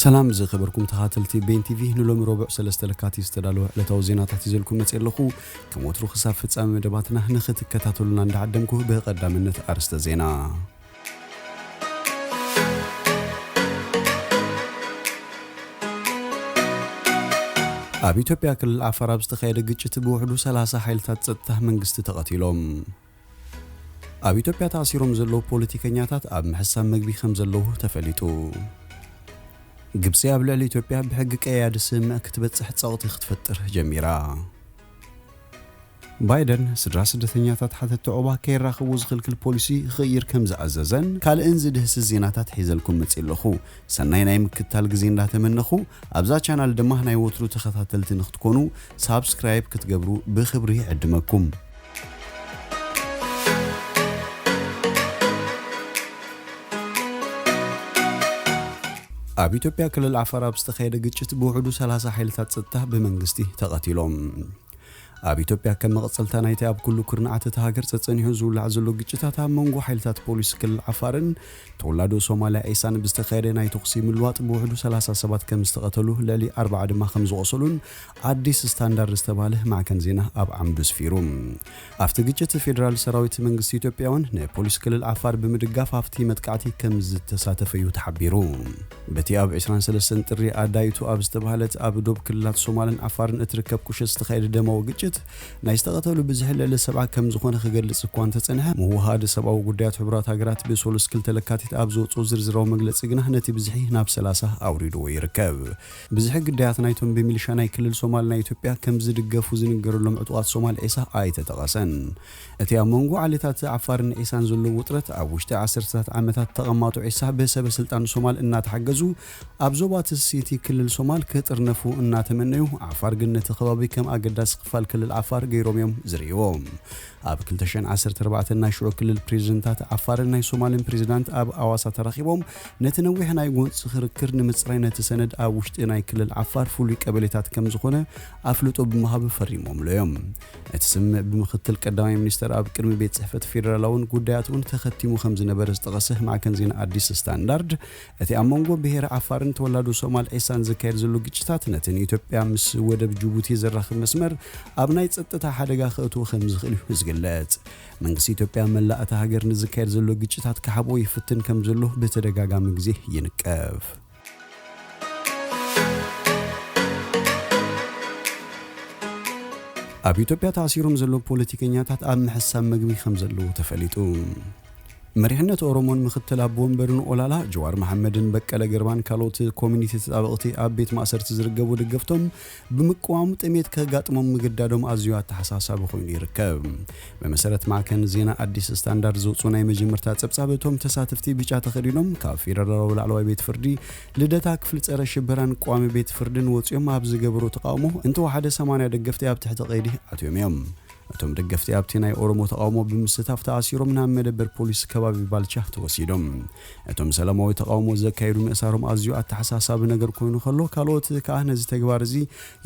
ሰላም ዝኸበርኩም ተኻተልቲ ቤን ቲቪ፣ ንሎሚ ረቡዕ ሰለስተ ለካቲት ዝተዳለወ ዕለታዊ ዜናታት ይዘልኩም መጽእ ኣለኹ። ከም ወትሩ ክሳብ ፍጻሜ መደባትና ንኽትከታተሉና እንዳዓደምኩ፣ ብቐዳምነት ኣርስተ ዜና። ኣብ ኢትዮጵያ ክልል ዓፋር ኣብ ዝተኻየደ ግጭት ብውሕዱ ሰላሳ ሓይልታት ጸጥታ መንግስቲ ተቐቲሎም። ኣብ ኢትዮጵያ ተኣሲሮም ዘለዉ ፖለቲከኛታት ኣብ ምሕሳብ መግቢ ከም ዘለዉ ተፈሊጡ። ግብጺ ኣብ ልዕሊ ኢትዮጵያ ብሕጊ ቀያዲ ስምምዕ ክትበጽሕ ጸቕጢ ክትፈጥር ጀሚራ። ባይደን ስድራ ስደተኛታት ሓተቲ ዑቕባ ከይራኸቡ ዝኽልክል ፖሊሲ ክቕይር ከም ዝኣዘዘን ካልእን ዝድህስስ ዜናታት ሒዘልኩም መጺእ ኣለኹ። ሰናይ ናይ ምክትታል ግዜ እንዳተመነኹ፣ ኣብዛ ቻናል ድማ ናይ ወትሩ ተኸታተልቲ ንክትኮኑ ሳብስክራይብ ክትገብሩ ብኽብሪ ይዕድመኩም። ኣብ ኢትዮጵያ ክልል ዓፋር ኣብ ዝተኻየደ ግጭት ብውሕዱ ሰላሳ ሓይልታት ጸጥታ ብመንግስቲ ተቐቲሎም። ኣብ ኢትዮጵያ ከም መቐጸልታ ናይቲ ኣብ ኩሉ ኩርናዓት እታ ሃገር ጸጸኒሑ ዝውላዕ ዘሎ ግጭታት ኣብ መንጎ ሓይልታት ፖሊስ ክልል ዓፋርን ተወላዶ ሶማልያ ዒሳን ብዝተኻየደ ናይ ተኹሲ ምልዋጥ ብውሕዱ ሰላሳ ሰባት ከም ዝተቐተሉ፣ ልዕሊ ኣርባዓ ድማ ከም ዝቖሰሉን ኣዲስ ስታንዳርድ ዝተባህለ ማዕከን ዜና ኣብ ዓምዱ ስፊሩ። ኣብቲ ግጭት ፌደራል ሰራዊት መንግስቲ ኢትዮጵያ እውን ንፖሊስ ክልል ዓፋር ብምድጋፍ ኣብቲ መጥቃዕቲ ከም ዝተሳተፈ እዩ ተሓቢሩ። በቲ ኣብ ዕስራን ሰለስተን ጥሪ ኣዳይቱ ኣብ ዝተባህለት ኣብ ዶብ ክልላት ሶማልን ዓፋርን እትርከብ ቁሸት ዝተኻየደ ደማዊ ግጭት ናይ ዝተቐተሉ ብዝሒ ልዕሊ ሰብዓ ከም ዝኾነ ክገልጽ እኳ እንተጸንሐ፣ ምውሃድ ሰብኣዊ ጉዳያት ሕቡራት ሃገራት ብሰሉስ ክልተ ለካቲት ኣብ ዘውጽኦ ዝርዝራዊ መግለጺ ግና ነቲ ብዝሒ ናብ ሰላሳ ኣውሪድዎ ይርከብ። ብዝሒ ግዳያት ናይቶም ብሚሊሻ ናይ ክልል ሶማል ናይ ኢትዮጵያ ከም ዝድገፉ ዝንገረሎም ዕጡቓት ሶማል ዒሳ ኣይተጠቐሰን። እቲ ኣብ መንጎ ዓሌታት ዓፋርን ዒሳን ዘሎ ውጥረት ኣብ ውሽጢ ዓሰርተታት ዓመታት ተቐማጦ ዒሳ ብሰበ ስልጣን ሶማል እናተሓገዙ ኣብ ዞባ ትስይቲ ክልል ሶማል ክጥርነፉ እናተመነዩ፣ ዓፋር ግን ነቲ ከባቢ ከም ኣገዳሲ ክፋል ክልል ዓፋር ገይሮም እዮም ዝርእይዎ። ኣብ ክልተ ሽሕን ዓሰርተ ኣርባዕተን ናይ ሽዑ ክልል ፕሬዚደንታት ዓፋርን ናይ ሶማልን ፕሬዚዳንት ኣብ ኣዋሳ ተራኺቦም ነቲ ነዊሕ ናይ ጎንፂ ክርክር ንምፅራይ ነቲ ሰነድ ኣብ ውሽጢ ናይ ክልል ዓፋር ፍሉይ ቀበሌታት ከም ዝኾነ ኣፍልጦ ብምሃብ ፈሪሞምሉ እዮም። እቲ ስምምዕ ብምክትል ቀዳማይ ሚኒስተር ኣብ ቅድሚ ቤት ጽሕፈት ፌደራላውን ጉዳያት እውን ተኸቲሙ ከም ዝነበረ ዝጠቐሰ ማዕከን ዜና ኣዲስ ስታንዳርድ፣ እቲ ኣብ መንጎ ብሄረ ዓፋርን ተወላዶ ሶማል ዒሳን ዝካየድ ዘሎ ግጭታት ነቲ ንኢትዮጵያ ምስ ወደብ ጅቡቲ ዘራኽብ መስመር ኣብ ናይ ጸጥታ ሓደጋ ከእትዎ ከም ዝኽእል እዩ ዝግለጽ። መንግስቲ ኢትዮጵያ መላእ እታ ሃገር ንዝካየድ ዘሎ ግጭታት ክሓብኦ ይፍትን ከም ዘሎ ብተደጋጋሚ ግዜ ይንቀፍ። ኣብ ኢትዮጵያ ተኣሲሮም ዘለዉ ፖለቲከኛታት ኣብ ምሕሳብ መግቢ ከም ዘለዉ ተፈሊጡ። መሪሕነት ኦሮሞን ምክትል ኣቦ ወንበርን ኦላላ ጀዋር መሓመድን በቀለ ገርባን ካልኦት ኮሚኒቲ ተጣበቕቲ ኣብ ቤት ማእሰርቲ ዝርከቡ ደገፍቶም ብምቅዋም ጥሜት ከጋጥሞም ምግዳዶም ኣዝዩ ኣተሓሳሳቢ ኮይኑ ይርከብ። ብመሰረት ማዕከን ዜና ኣዲስ ስታንዳርድ ዘውፅኡ ናይ መጀመርታ ፀብፃብ፣ እቶም ተሳተፍቲ ብጫ ተኸዲኖም ካብ ፌደራላዊ ላዕለዋይ ቤት ፍርዲ ልደታ ክፍሊ ጸረ ሽበራን ቋሚ ቤት ፍርድን ወጺኦም ኣብ ዝገበሩ ተቃውሞ እንተወሓደ ሰማንያ ደገፍቲ ኣብ ትሕቲ ቀይዲ ኣትዮም እዮም። እቶም ደገፍቲ ኣብቲ ናይ ኦሮሞ ተቃውሞ ብምስታፍ ተኣሲሮም ናብ መደበር ፖሊስ ከባቢ ባልቻ ተወሲዶም። እቶም ሰላማዊ ተቃውሞ ዘካየዱ ምእሳሮም ኣዝዩ ኣተሓሳሳቢ ነገር ኮይኑ ከሎ፣ ካልኦት ከኣ ነዚ ተግባር እዚ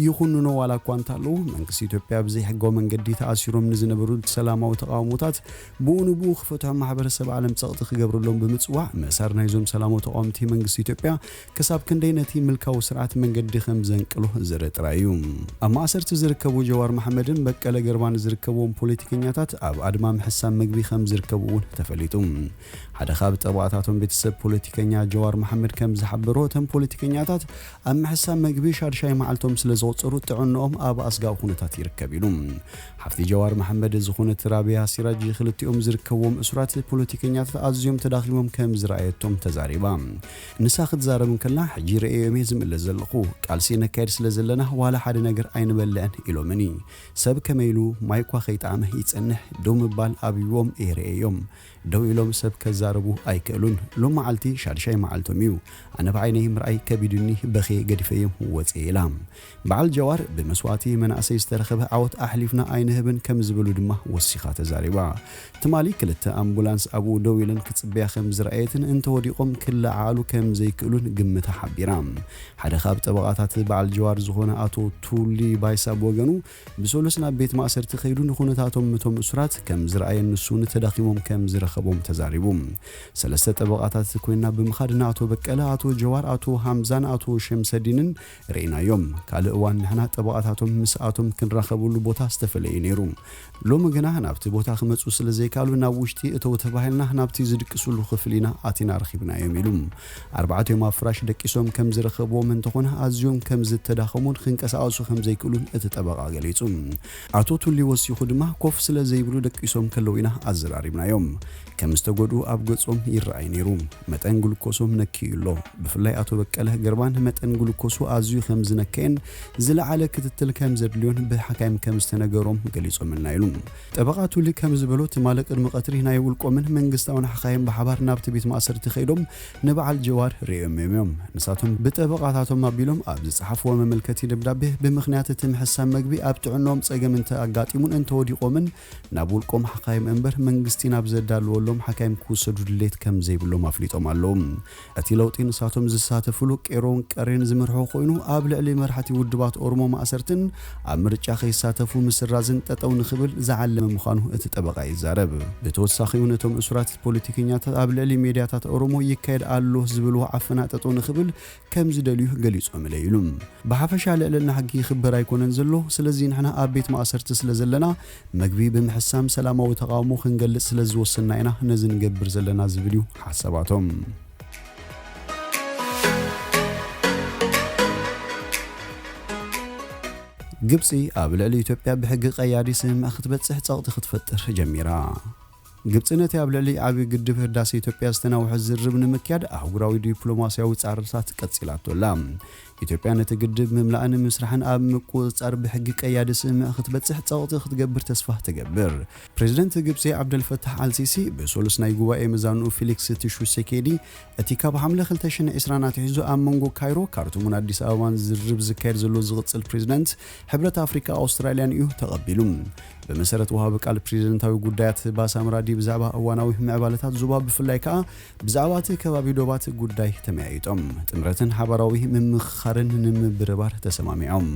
ይኹንኖ ዋላ እኳ እንተኣለዉ፣ መንግስቲ ኢትዮጵያ ብዘይሕጋዊ መንገዲ ተኣሲሮም ንዝነበሩ ሰላማዊ ተቃውሞታት ብኡ ንብኡ ክፈትሖም ማሕበረሰብ ዓለም ጸቕጢ ክገብረሎም ብምጽዋዕ፣ ምእሳር ናይዞም ሰላማዊ ተቃወምቲ መንግስቲ ኢትዮጵያ ክሳብ ክንደይ ነቲ ምልካዊ ስርዓት መንገዲ ከም ዘንቅሎ ዘርኢ ጥራይ እዩ። ኣብ ማእሰርቲ ዝርከቡ ጀዋር መሓመድን በቀለ ገርባን ዝርከብዎም ፖለቲከኛታት ኣብ ኣድማ ምሕሳብ መግቢ ከም ዝርከቡ እውን ተፈሊጡ። ሓደ ካብ ጠበቓታቶም ቤተሰብ ፖለቲከኛ ጀዋር መሓመድ ከም ዝሓበሮ፣ እቶም ፖለቲከኛታት ኣብ ምሕሳብ መግቢ ሻድሻይ መዓልቶም ስለ ዘቑጸሩ ጥዕንኦም ኣብ ኣስጋኢ ኩነታት ይርከብ ኢሉ። ሓፍቲ ጀዋር መሓመድ ዝኾነት ራቢያ ሲራጅ ክልቲኦም ዝርከብዎም እሱራት ፖለቲከኛታት ኣዝዮም ተዳኺሞም ከም ዝረኣየቶም ተዛሪባ። ንሳ ክትዛረብ እንከላ፣ "ሕጂ ርእየዮም እየ ዝምለስ ዘለኹ። ቃልሲ ነካየድ ስለ ዘለና ዋላ ሓደ ነገር ኣይንበልዕን ኢሎምኒ። ሰብ ከመይ ኢሉ ማይ እኳ ከይጠዓመ ይጸንሕ? ደው ምባል ኣብይዎም እየ ርእየዮም። ደው ኢሎም ሰብ ከዛርቡ ኣይክእሉን። ሎም መዓልቲ ሻድሻይ መዓልቶም እዩ። ኣነ ብዓይነይ ምርኣይ ከቢዱኒ በኽየ ገዲፈዮም ወፅየ" ኢላ። በዓል ጀዋር፣ "ብመስዋእቲ መናእሰይ ዝተረኸበ ዓወት ኣሕሊፍና ኣይንህብን" ከም ዝበሉ ድማ ወሲኻ ተዛሪባ። ትማሊ ክልተ ኣምቡላንስ ኣብኡ ደው ኢለን ክጽበያ ከም ዝረኣየትን እንተወዲቖም ክለዓዓሉ ከም ዘይክእሉን ግምታ ሓቢራ። ሓደ ካብ ጠበቓታት በዓል ጀዋር ዝኾነ ኣቶ ቱሊ ባይሳ ብወገኑ፣ ብሰሉስ ናብ ቤት ማእሰርቲ ከይዱ ንኹነታቶም እቶም እሱራት ከም ዝረኣየን ንሱ ንተዳኺሞም ከም ዝረኸ ከቦም ተዛሪቡ። ሰለስተ ጠበቓታት ኮይና ብምኻድ ንኣቶ በቀለ፣ ኣቶ ጀዋር፣ ኣቶ ሃምዛን ኣቶ ሸምሰዲንን ርኢናዮም። ካልእ እዋን ንሕና ጠበቓታቶም ምስኣቶም ክንራኸብሉ ቦታ ዝተፈለየ ነይሩ። ሎሚ ግና ናብቲ ቦታ ክመጹ ስለ ዘይካሉ ናብ ውሽጢ እተው ተባሂልና ናብቲ ዝድቅስሉ ክፍሊ ኢና ኣቲና ረኺብናዮም ኢሉ። ኣርባዕቲኦም ኣብ ፍራሽ ደቂሶም ከም ዝረኸብዎም እንተኾነ ኣዝዮም ከም ዝተዳኸሙን ክንቀሳቐሱ ከም ዘይክእሉን እቲ ጠበቓ ገሊጹ። ኣቶ ቱሊ ወሲኹ ድማ ኮፍ ስለ ዘይብሉ ደቂሶም ከለዉ ኢና ኣዘራሪብናዮም። ከም ዝተጎድኡ ኣብ ገጾም ይረኣይ ነይሩ። መጠን ግሉኮሶም ነክዩ ኣሎ። ብፍላይ ኣቶ በቀለ ገርባን መጠን ግሉኮሱ ኣዝዩ ከም ዝነከየን ዝለዓለ ክትትል ከም ዘድልዮን ብሓካይም ከም ዝተነገሮም ገሊጾምልና ኢሉ። ጠበቓ ቱሊ ከም ዝበሎ ትማሊ ቅድሚ ቀትሪ ናይ ውልቆምን መንግስታውን ሓኻይም ብሓባር ናብቲ ቤት ማእሰርቲ ከይዶም ንበዓል ጀዋር ርእዮም እዮም። ንሳቶም ብጠበቓታቶም ኣቢሎም ኣብ ዝጸሓፍዎ መመልከቲ ደብዳቤ ብምኽንያት እቲ ምሕሳም መግቢ ኣብ ጥዕኖም ጸገም እንተ ኣጋጢሙን እንተወዲቖምን ናብ ውልቆም ሓኻይም እምበር መንግስቲ ናብ ዘዳለወሎም ሓካይም ክውሰዱ ድሌት ከም ዘይብሎም ኣፍሊጦም ኣለዉ። እቲ ለውጢ ንሳቶም ዝሳተፍሉ ቄሮን ቀሬን ዝመርሖ ኮይኑ ኣብ ልዕሊ መራሕቲ ውድባት ኦሮሞ ማእሰርትን ኣብ ምርጫ ከይሳተፉ ምስራዝን ጠጠው ንኽብል ዝዓለመ ምዃኑ እቲ ጠበቓ ይዛረብ። ብተወሳኺ እውን እቶም እሱራት ፖለቲከኛታት ኣብ ልዕሊ ሜድያታት ኦሮሞ ይካየድ ኣሎ ዝብልዎ ዓፈና ጠጠው ንኽብል ከም ዝደልዩ ገሊጾምለ ኢሉ። ብሓፈሻ ልዕልና ሕጊ ይኽበር ኣይኮነን ዘሎ። ስለዚ ንሕና ኣብ ቤት ማእሰርቲ ስለ ዘለና መግቢ ብምሕሳም ሰላማዊ ተቓውሞ ክንገልጽ ስለ ዝወሰንና ኢና ነዚ ንገብር ዘለና ዝብል እዩ ሓሳባቶም። ግብጺ ኣብ ልዕሊ ኢትዮጵያ ብሕጊ ቀያዲ ስምምዕ ክትበጽሕ ጸቕጢ ክትፈጥር ጀሚራ። ግብጺ ነቲ ኣብ ልዕሊ ዓቢ ግድብ ህዳሴ ኢትዮጵያ ዝተናውሐ ዝርርብ ንምክያድ ኣህጉራዊ ዲፕሎማስያዊ ጻዕርታት ቀጺላቶ ኣላ። ኢትዮጵያ ነቲ ግድብ ምምላእን ምስራሕን ኣብ ምቁጽጻር ብሕጊ ቀያዲ ስምምዕ ክትበጽሕ ጸቕጢ ክትገብር ተስፋ ትገብር። ፕሬዚደንት ግብጺ ዓብደልፈታሕ ኣልሲሲ ብሰሉስ ናይ ጉባኤ መዛንኡ ፊሊክስ ቲሹሴኬዲ እቲ ካብ ሓምለ ክልተ ሽሕን ዕስራን ኣትሒዙ ኣብ መንጎ ካይሮ፣ ካርቱምን ኣዲስ ኣበባን ዝርርብ ዝካየድ ዘሎ ዝቕጽል ፕሬዚደንት ሕብረት ኣፍሪካ ኣውስትራልያን እዩ ተቐቢሉ። ብመሰረት ወሃቢ ቃል ፕሬዚደንታዊ ጉዳያት ባሳም ራዲ ብዛዕባ እዋናዊ ምዕባለታት ዞባ ብፍላይ ከኣ ብዛዕባ እቲ ከባቢ ዶባት ጉዳይ ተመያይጦም። ጥምረትን ሓባራዊ ምምኽኻርን ንምብርባር ተሰማሚዖም።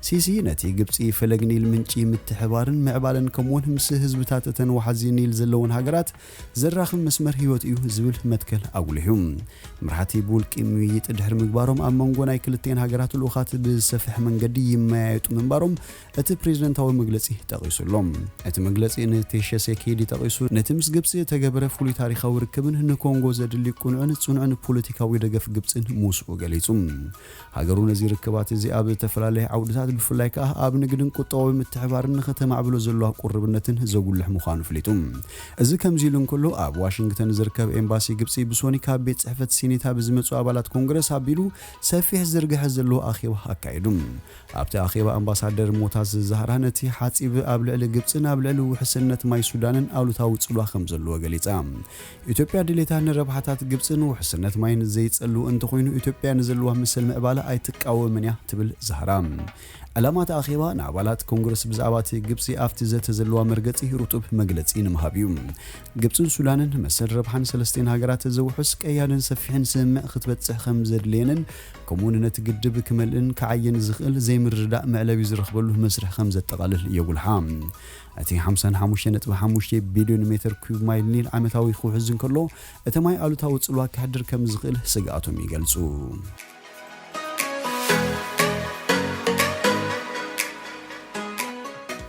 ሲሲ ነቲ ግብጺ ፈለግ ኒል ምንጪ ምትሕባርን ምዕባለን ከምኡውን ምስ ህዝብታት እተን ወሓዚ ኒል ዘለውን ሃገራት ዘራኽብ መስመር ህይወት እዩ ዝብል መትከል ኣጉሊሑ። መራሕቲ ብውልቂ ምይይጥ ድሕሪ ምግባሮም ኣብ መንጎ ናይ ክልቲኤን ሃገራት ልኡኻት ብዝሰፍሐ መንገዲ ይመያየጡ ምንባሮም እቲ ፕሬዝደንታዊ መግለጺ ጠቒሱ ኣሎ። እቲ መግለጺ ንቴሸሴኬዲ ጠቒሱ ነቲ ምስ ግብጺ እተገበረ ፍሉይ ታሪኻዊ ርክብን ንኮንጎ ዘድሊ ቅኑዕን ጽኑዕን ፖለቲካዊ ደገፍ ግብጽን ምስኡ ገሊጹ። ሃገሩ ነዚ ርክባት እዚ ኣብ ዝተፈላለየ ዓውድታት ብፍላይ ከኣ ኣብ ንግድን ቁጠባዊ ምትሕባርን ንኸተማዕብሎ ዘለዋ ቁርብነትን ዘጉልሕ ምዃኑ ኣፍሊጡ። እዚ ከምዚ ኢሉ እንከሎ ኣብ ዋሽንግተን ዝርከብ ኤምባሲ ግብጺ ብሶኒ ካብ ቤት ጽሕፈት ሲኔታ ብዝመጹ ኣባላት ኮንግረስ ኣቢሉ ሰፊሕ ዝርግሐ ዘለዎ ኣኼባ ኣካይዱ። ኣብቲ ኣኼባ ኣምባሳደር ሞታዝ ዛህራ ነቲ ሓጺብ ኣብ ልዕሊ ግብጽን ኣብ ልዕሊ ውሕስነት ማይ ሱዳንን ኣሉታዊ ጽልዋ ከም ዘለዎ ገሊጻ። ኢትዮጵያ ድሌታ ንረብሓታት ግብጽን ውሕስነት ማይን ዘይጸልው እንተኾይኑ ኢትዮጵያ ንዘለዋ መሰል ምዕባለ ኣይትቃወምን እያ ትብል ዛህራ። ዕላማ እቲ ኣኼባ ንኣባላት ኮንግረስ ብዛዕባ እቲ ግብጺ ኣብቲ ዘተ ዘለዋ መርገጺ ርጡብ መግለጺ ንምሃብ እዩ። ግብጽን ሱዳንን መሰል ረብሓን ሰለስቲኤን ሃገራት ዘውሕስ ቀያድን ሰፊሕን ስምምዕ ክትበጽሕ ከም ዘድልየንን ከምኡውን ነቲ ግድብ ክመልእን ክዓይን ዝኽእል ዘይምርድዳእ መዕለቢ ዝረኽበሉ መስርሕ ከም ዘጠቓልል የጉልሓ። እቲ ሓምሳን ሓሙሽተ ነጥቢ ሓሙሽተ ቢልዮን ሜትር ኪዩብ ማይ ኒል ዓመታዊ ክውሕዝ እንከሎ እቲ ማይ ኣሉታዊ ጽልዋ ከሕድር ከም ዝኽእል ስግኣቶም ይገልጹ።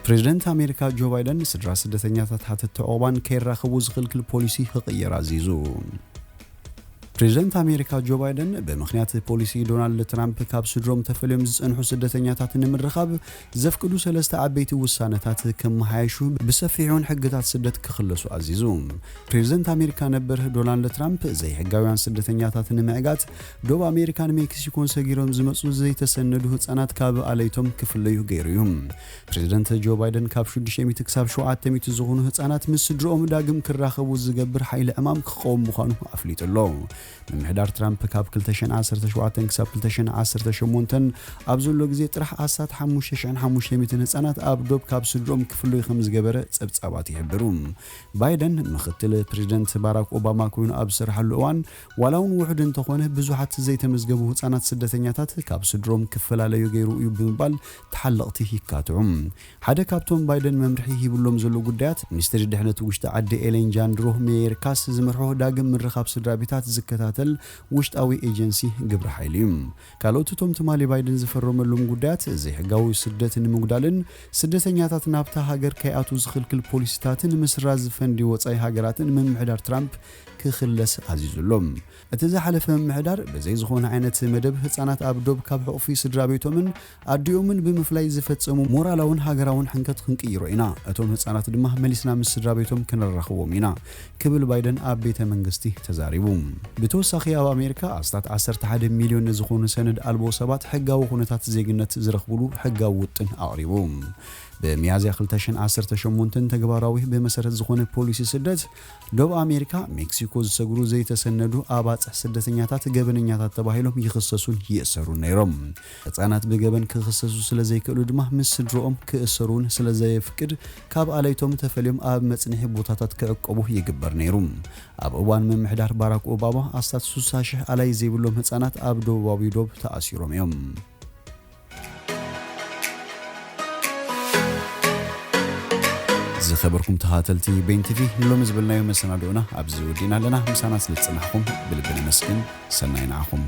ፕሬዝደንት ኣሜሪካ ጆ ባይደን ንስድራ ስደተኛታት ሓተትቲ ዑቕባን ከይራኸቡ ዝኽልክል ፖሊሲ ክቕየር ኣዚዙ። ፕሬዝደንት ኣሜሪካ ጆ ባይደን ብምኽንያት ፖሊሲ ዶናልድ ትራምፕ ካብ ስድሮም ተፈልዮም ዝጸንሑ ስደተኛታት ንምርኻብ ዘፍቅዱ ሰለስተ ዓበይቲ ውሳነታት ከመሓየሹ ብሰፊሑን ሕግታት ስደት ክኽለሱ ኣዚዙ። ፕሬዝደንት ኣሜሪካ ነበር ዶናልድ ትራምፕ ዘይሕጋውያን ስደተኛታት ንምዕጋት ዶብ ኣሜሪካን ሜክሲኮን ሰጊሮም ዝመጹ ዘይተሰነዱ ህጻናት ካብ ኣለይቶም ክፍለዩ ገይሩ እዩ። ፕሬዝደንት ጆ ባይደን ካብ ሽዱሽተ ሚእቲ ክሳብ ሸውዓተ ሚእቲ ዝኾኑ ህጻናት ምስ ስድሮኦም ዳግም ክራኸቡ ዝገብር ሓይሊ ዕማም ክቐውም ምዃኑ ኣፍሊጡ ኣሎ። ምምሕዳር ትራምፕ ካብ ክልተ ሽሕን ዓሰርተ ሸውዓተን ክሳብ ክልተ ሽሕን ዓሰርተ ሸሞንተን ኣብ ዘሎ ግዜ ጥራሕ ኣስታት ሓሙሽተ ሽሕን ሓሙሽተ ሚእትን ህጻናት ኣብ ዶብ ካብ ስድሮም ክፍለዩ ከም ዝገበረ ጸብጻባት ይሕብሩ። ባይደን ምኽትል ፕሬዚደንት ባራክ ኦባማ ኮይኑ ኣብ ዝሰርሓሉ እዋን ዋላ እውን ውሑድ እንተኾነ ብዙሓት ዘይተመዝገቡ ህጻናት ስደተኛታት ካብ ስድሮም ክፈላለዩ ገይሩ እዩ ብምባል ተሓለቕቲ ይካትዑ። ሓደ ካብቶም ባይደን መምርሒ ሂብሎም ዘሎ ጉዳያት፣ ሚኒስትሪ ድሕነት ውሽጢ ዓዲ ኤሌን ጃንድሮ ሜየር ካስ ዝመርሖ ዳግም ምርኻብ ስድራ ቤታት ዝከታተል ውሽጣዊ ኤጀንሲ ግብረ ሓይሊ እዩ። ካልኦት እቶም ትማሊ ባይደን ዝፈረመሎም ጉዳያት፣ ዘይሕጋዊ ስደት ንምጉዳልን ስደተኛታት ናብታ ሃገር ከይኣትዉ ዝኽልክል ፖሊሲታትን ምስራዝ ፈንዲ ወጻኢ ሃገራትን ምምሕዳር ትራምፕ ክኽለስ ኣዚዙ ኣሎ። እቲ ዝሓለፈ ምምሕዳር ብዘይ ዝኾነ ዓይነት መደብ ህጻናት ኣብ ዶብ ካብ ሕቑፊ ስድራ ቤቶምን ኣዲኦምን ብምፍላይ ዝፈጸሙ ሞራላውን ሃገራውን ሕንከት ክንቅይሮ ኢና፣ እቶም ህጻናት ድማ መሊስና ምስ ስድራ ቤቶም ክነራኽቦም ኢና ክብል ባይደን ኣብ ቤተ መንግስቲ ተዛሪቡ። ብተወሳኺ ኣብ ኣሜሪካ ኣስታት ዓሰርተ ሓደ ሚልዮን ንዝኾኑ ሰነድ ኣልቦ ሰባት ሕጋዊ ኩነታት ዜግነት ዝረኽብሉ ሕጋዊ ውጥን ኣቕሪቡ። ብሚያዝያ ክልተ ሽሕን ዓሰርተ ሸሞንተን ተግባራዊ ብመሰረት ዝኾነ ፖሊሲ ስደት ዶብ ኣሜሪካ ሜክሲኮ ዝሰግሩ ዘይተሰነዱ ኣባጽሕ ስደተኛታት ገበነኛታት ተባሂሎም ይኽሰሱን ይእሰሩን ነይሮም። ህጻናት ብገበን ክኽሰሱ ስለ ዘይክእሉ ድማ ምስ ስድሮኦም ክእሰሩን ስለ ዘየፍቅድ ካብ ኣለይቶም ተፈልዮም ኣብ መጽንሒ ቦታታት ክዕቀቡ ይግበር ነይሩ። ኣብ እዋን ምምሕዳር ባራክ ኦባማ ኣስታት ስሳ ሽሕ ኣላይ ዘይብሎም ህጻናት ኣብ ደቡባዊ ዶብ ተኣሲሮም እዮም። ዝኸበርኩም ተኸታተልቲ ቤን ቲቪ፣ ንሎሚ ዝበልናዮ መሰናድኦና ኣብዚ ወዲእና ኣለና። ምሳና ስለ ዝጸናሕኩም ብልቢ ነመስግን። ሰናይ ንዓኹም።